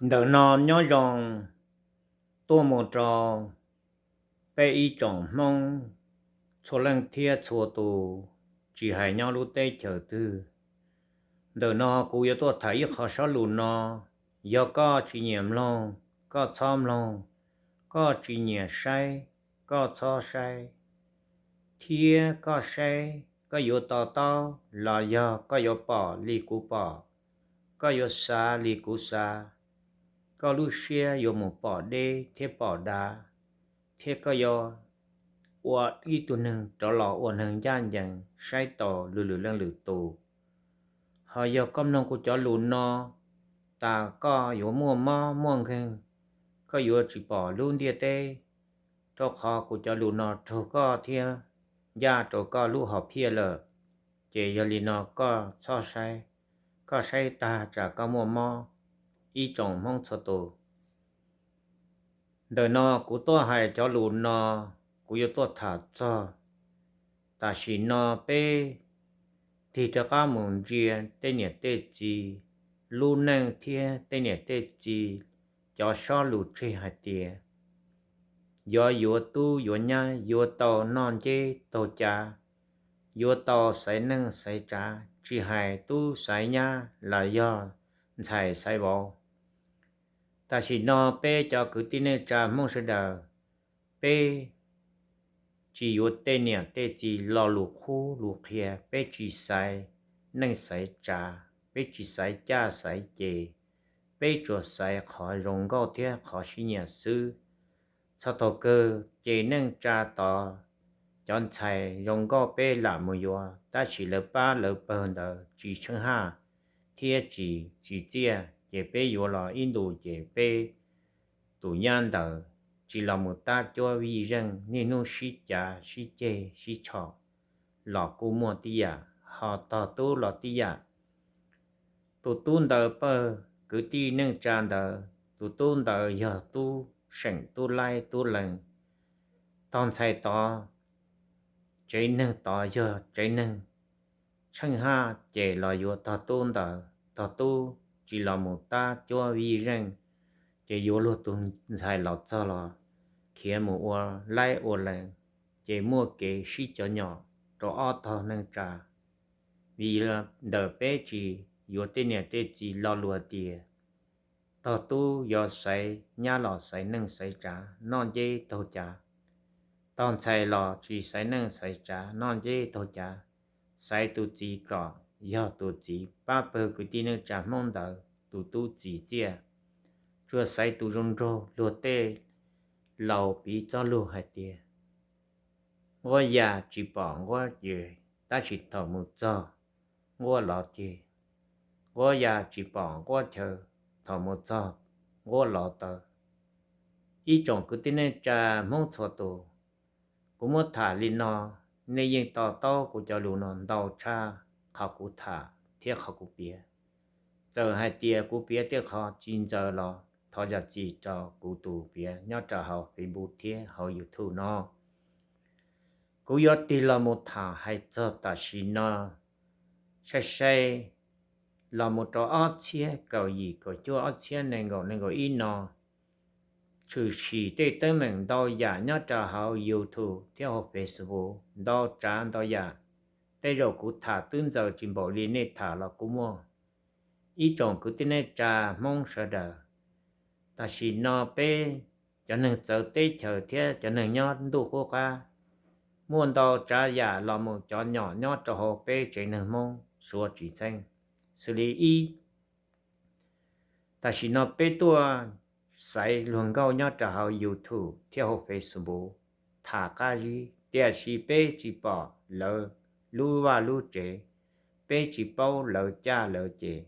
Ntawm no nyob zoo tuaj mus rau peb ib tsoom Hmoob txhua leej thiab txhua tus, tsis hais nyob lub teb chaws twg. Ntawm no kuv yuav tuaj tham ib qho sob lus no, yog koj tsis nyiam mloog, koj txhob mloog, koj tsis nyiam saib, koj txhob saib, thiab koj saib koj yuav to taub los yog koj yuav pom li kuv pom, koj yuav xav li kuv xav, koj lub siab yuav mus pom deb thiab pom dav, thiab koj yuav ua ib tug neeg rov los ua neeg ncaj ncees saib taus lwm lwm leej lwm tus. Ho yog koj mloog kuv cov lus no tas koj yuav muaj mob muaj nkeeg, koj yuav tsis pom lub ntiaj teb, rau qhov kuv cov lus no raug koj thiab ncaj rau koj lub hom phiaj lawm. Ces yog li no koj txhob saib, koj saib tag tsam koj muaj mob, ib tsoom Hmoob txhua tus. Ntawm no kuv tuaj hais cov lus no, kuv yuav tuaj tham txog tam sim no peb tig rov qab mus ntsia tej niam tej txiv lub neej thiab tej niam tej txiv cov sob lus tseg hais tias yuav yuav tub yuav nyab, yuav tau noj nceb taug cav, yuav tau xaiv neej xaiv tsav, tsis hais tub xaiv nyab los yog ntxhais xaiv vauv. Tam sim no peb cov kwv tij neej tsa Hmoob sawv daws, peb tsis yuav tej niam tej txiv lo lus qhuab lus qhia, peb tsis xaiv neej xaiv tsav, peb tsis xaiv caj xaiv ces, peb tsuas xaiv qhov zoo nkauj thiab qhov sib nyiam xwb. Txog thaum kawg ces neej tsa tod, cov ntxhais zoo nkauj peb lam mus yuav, tab sis lawv pab lawv pawg ntawd tsis tsheej haj thiab tsis tsim txiaj, ces peb yuav los ib ntus ces peb tus nyab ntawd tsis los mus tab cuab vij zeej, niaj hnub sib cav sib ceg sib tshom los kuj muaj tib yam. Ho tog tub los tib yam. Tus tub ntawd pawg kwv tij neej tsa ntawd, tus tub ntawd yog tub seem tub laib tub lees. Tog ntxhais tod, tsev neeg tod yog tsev neeg tsheej haj ces los yuav tog tub ntawd. Tog tub tsis los mus tab cuab vij zeej, ces yuav luag tus ntxhais los txog los khiav mus ua laib ua lees, ces muaj kev sib cov nyom rau ob tog neej tsa. Vim ntawm peb tsis yuav tej niam tej txiv lo lus tias tog tub yuav xaiv nyab los xaiv neej xaiv tsav noj nceb taug cav, tog ntxhais los tsis xaiv neej xaiv tsav noj nceb taug cav, xaiv tus txiv kom yog tus txiv pab pawg kwv tij neej tsa Hmoob ntawd tus tub txiv txiaj, tsuas xaiv tus zoo nraug. Luag tej laus piv txoj lus hais tias nquab ya tsis pom nquab ces, tab sis thaum mus txog nquab lov ceg, nquab ya tsis pom nquab chaw, thaum mus txog nquab lov taw. Ib tsoom kwv tij neej tsa Hmoob txhua tus, kuv muab tham li no, nej yeej to taub kuv cov lus no ntau tshaj qhov kuv tham thiab qhov kuv piav. Txawm hais tias kuv piav tej qhov tsis ntxaws los thov zam txim rau kuv tus piav nyob rau hauv Facebook thiab hauv YouTube no. Kuv yuav tig los mus tham hais txog tam sim no, sai sai los mus rau ob txhiab kaum yim kaum cuaj, ob txhiab nees nkaum nees nkaum ib no, tshwm sim tej teeb meem ntau yam nyob rau hauv YouTube thiab hauv Facebook ntau tsav ntau yam. Tej zaum kuv tham twb ntxaws tsis npaum li nej tham los kuj muaj. Ib tsoom kwv tij neej tsa Hmoob sawv daws, tam sim no peb cov neeg txawv teb chaws thiab cov neeg nyob ntuj qub qab, muaj ntau tsav yam los mus cov nyom nyob rau hauv peb tsev neeg Hmoob Suav tsis txheeb. Xws li ib, tam sim no peb tuaj xaiv luag nkauj nyob rau hauv YouTube thiab hauv Facebook tham qab zib, tiam sis peb tsis pom lawv lub vaj lub tsev, peb tsis paub lawv caj lawv ces,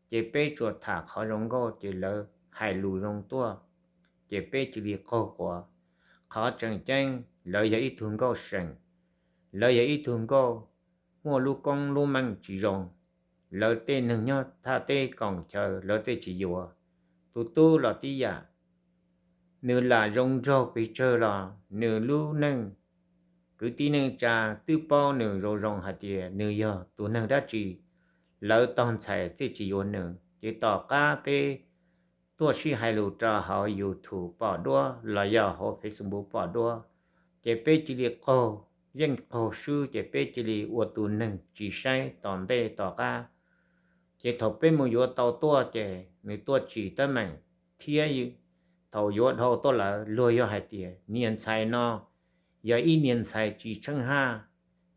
ces peb tsuas tham qhov zoo nkauj ces lawv hais lus zoo tuaj, ces peb cia li qaug quav. Qhov tseem ceeb lawv yog ib tug nkauj seem, lawv yog ib tug nkauj muaj lub koob lub meej tsis zoo, lawv tej neeg nyob thaj teb koom chaw lawv tej tsis yuav. Tus tub los tib yam, nws lam zoo nraug pes tsawg los nws lub neej, kwv tij neej tsa twb paub nws zoo zoo hais tias nws yog tus neeg dab tsi, lawv tog ntxhais thiaj tsis yuav nws. Ces tom qab peb tuaj sib hais lus rau hauv YouTube pom duab los yog hauv Facebook pom duab, ces peb cia li qaug, yeej qaug swb ces peb cia li ua tus neeg tsis saib tom ntej tom qab. Ces thaum peb mus yuav tau tuaj ces nws tuaj tsis teeb meem, thiab thaum yuav dhau tuaj lawm luag yog hais tias niag ntxhais no yog ib niag ntxhais tsis tsheej haj,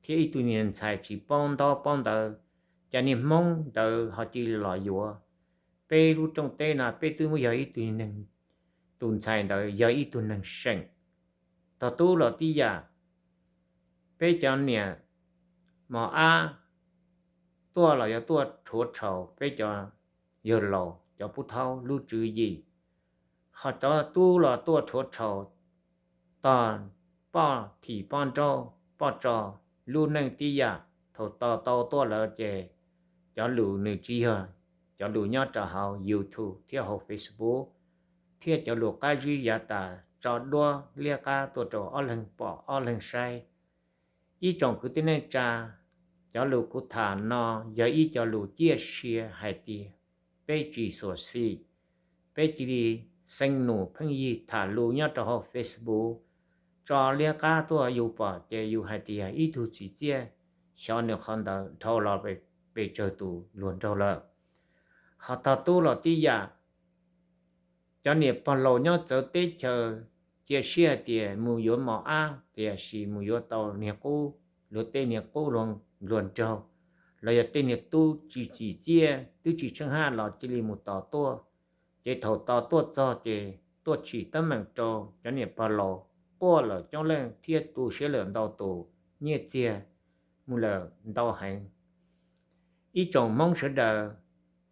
thiab ib tug niag ntxhais tsis paub ntaub paub ntawv, cas niag Hmoob ntawd ho cia li los yuav. Peb lub rooj teb no peb twb muab yog ib tug neeg, tus ntxhais ntawd yog ib tug neeg seem. Tog tub los tib yam, peb cov niam mos ab tuaj los yog tuaj rhuav rhaus peb cov yawg laus cov pub thaub lub tswv yim, ho cov tub los tuaj rhuav rhaus tog poj thim poj nrauj poj tso lub neej tib yam. Thaum tos tau tuaj lawm ces cov lus nws tsis yog cov lus nyob rau hauv YouTube thiab hauv Facebook, thiab cov lus qab zib yav tas tso duab liab qab tuaj rau ob leeg pom ob leeg saib. Ib tsoom kwv tij neej tsa, cov lus kuv tham no yog ib co lus ciaj sia hais tias peb tsis xuam xim, peb cia li xeeb nus pheej yig tham lus nyob rau hauv Facebook, tso liab qab tuaj yus pom ces yus hais tias ib tug txiv txiaj, xyov nws qhov ntawd dhau los pes tsawg tus luag nraug lawm. Ho tog tub los tib yam, cov niam pog laus nyob txawv teb chaws cia siab hais tias mus yuav mos ab tiam sis mus yuav tau niag qub, luag tej niag qub luag nraug, los yog tej niag tub tsis tsim txiaj twb tsis tsheej haj los cia li mus tos tuaj. Ces thaum tos tuaj txog ces tuaj tsim teeb meem rau cov niam pog laus, quaj lawm coob leej thiab tu siab lawm ntau tus, nyiaj txiag mus lawm ntau heev. Ib tsoom Hmoob sawv daws,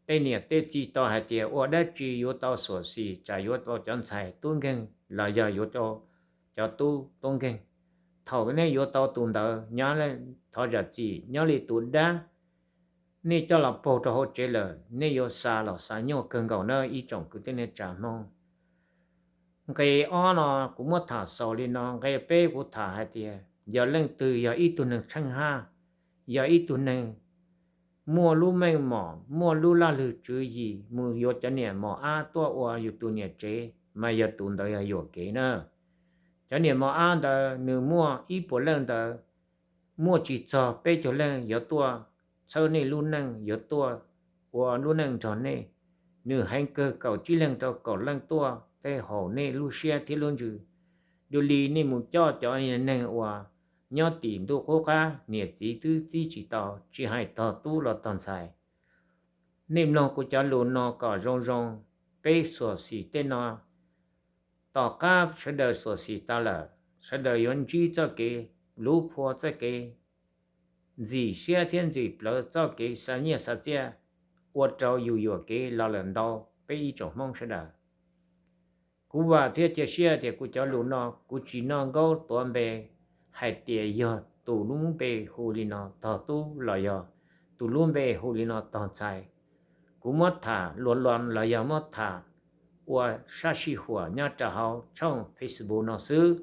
tej niam tej txiv tau hais tias ua dab tsi yuav tau xuam xim tsam yuav tau cov ntxhais tub nkeeg los yog yuav tau cov tub tub nkeeg. Thaum nej yuav tau tus ntawd nyob, thov zam txim, nyob li tus dab, nej coj los paug rau hauv tsev lawm nej yuav xa los xa nyuaj kawg nkaus na ib tsoom kwv tij neej tsa Hmoob. Nqe ob no kuv muab tham xaus li no, nqe peb kuv tham hais tias yog leej twg yog ib tug neeg tsheej haj, yog ib tug neeg muaj lub meej mom muaj lub laj lwg tswv yim mus yuav cov niam mos ab tuaj ua yus tus niam tsev mas yog tus ntawd yog yuam kev na. Cov niam mos ab ntawd nws muaj ib puas leej ntawd, muaj tsis txog peb caug leej yuav tuaj txhawb nej lub neej, yuav tuaj ua lub neej nrog nej. Nws heev kawg kaum tsib leeg rau kaum leej tuaj tej haum nej lub siab thiab lub ntsws. Dua li nej mus coj cov neeg uas nyob tim ntuj qub qab niam txiv twb txib tsis tau, tsis hais tog tub los tog ntxhais. Nej mloog kuv cov lus no kom zoo zoo, peb xuam xim tej no, tom qab sawv daws xuam xim tas lawm, sawv daws yuav ntsib txoj kev luv phua, txoj kev ntxim siab thiab ntxim plawv, txoj kev xa nyiaj xa txiaj ua rau yus yuam kev los lawm ntau peb ib tsoom Hmoob sawv daws. Kuv vam thiab cia siab tias kuv cov lus no kuv tsis noj nkaub tuav npe hais tias yog tus lub npe hu li no tog tub los yog tus lub npe hu li no tog ntxhais. Kuv muab tham luag los los yog muab tham ua sab sij huam nyob rau hauv tshooj Facebook no xwb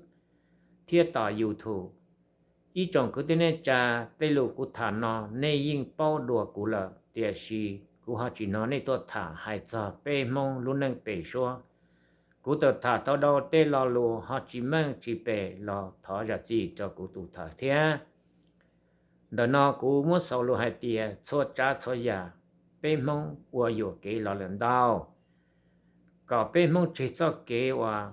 thiab tom YouTube. Ib tsoom kwv tij neej tsa, tej lus kuv tham no nej yeej paub dua kuv lawm, tiam sis kuv ho tsis hnov nej tuaj tham hais txog peb Hmoob lub neej pem suab. Kuv tawm tham tau dhau tej lo lus ho tsis meej tsis pem los thov zam txim rau kuv tus tham thiab. Ntawm no kuv muab xaus lus hais tias txhua tsav txhua yam peb Hmoob ua yuam kev los lawm ntau. Kom peb Hmoob tseg txoj kev uas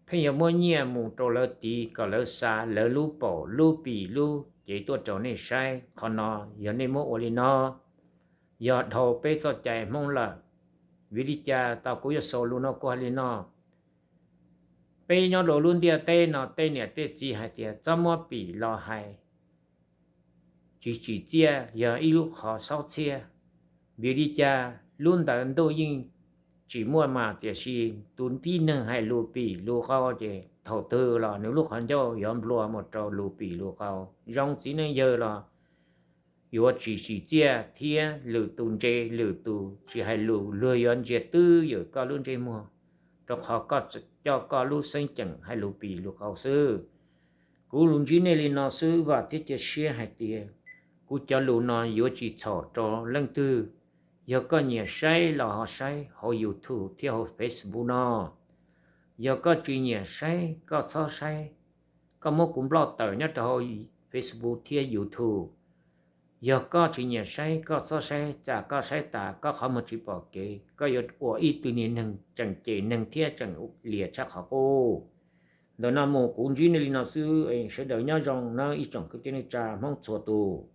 pheej yuav muab nyiaj mus rau lawv tiv kom lawv xa lawv lub paum lub pim lub cev tuaj rau nej saib, qhov no yog nej muab ua li no, yog dhau peb txoj cai Hmoob lawm. Vim li cas tau kuv yuav xaus lus no kuv hais li no? Peb nyob rau lub ntiaj teb no tej niam tej txiv hais tias txhob muab pim los hais, tsis tsim txiaj yog ib lub qhov xaub txhiab. Vim li cas lub ntawd ntuj yeej tsis muaj mas tiam sis tus tib neeg hais lus pim lus qau ces thaum twg los nws lub qhov ncauj yuav nplua mus rau lus pim lus qau. Zoo txiv neej yawg los yuav tsis tsim txiaj thiab lwm tus ntse lwm tus tsis hais lus, luag yuav ntsia twb ywm koj lub ntsej muag, rau qhov koj coj koj lub xeeb ceem hais lus pim lus qau xwb. Kuv lus ntsib nej li no xwb, vam thiab cia siab hais tias kuv cov lus no yuav tsis txhaum rau leej twg. Yog koj nyiam saib los ho saib hauv YouTube thiab hauv Facebook no. Yog koj tsis nyiam saib koj txhob saib. Koj muab kuv nploj tawm nyob rau hauv Facebook thiab YouTube. Yog koj tsis nyiam saib koj txhob saib, tsam koj saib tas koj qhov muag tsis pom kev, koj yuav ua ib tug niag neeg tseem cem neeg thiab tseem liam tshaj qhov qub. Ntawm no mus kuv ntsib nej li no xwb, sawv daws nyob zoo nawb ib tsoom kwv tij neej tsa Hmoob txhua tus.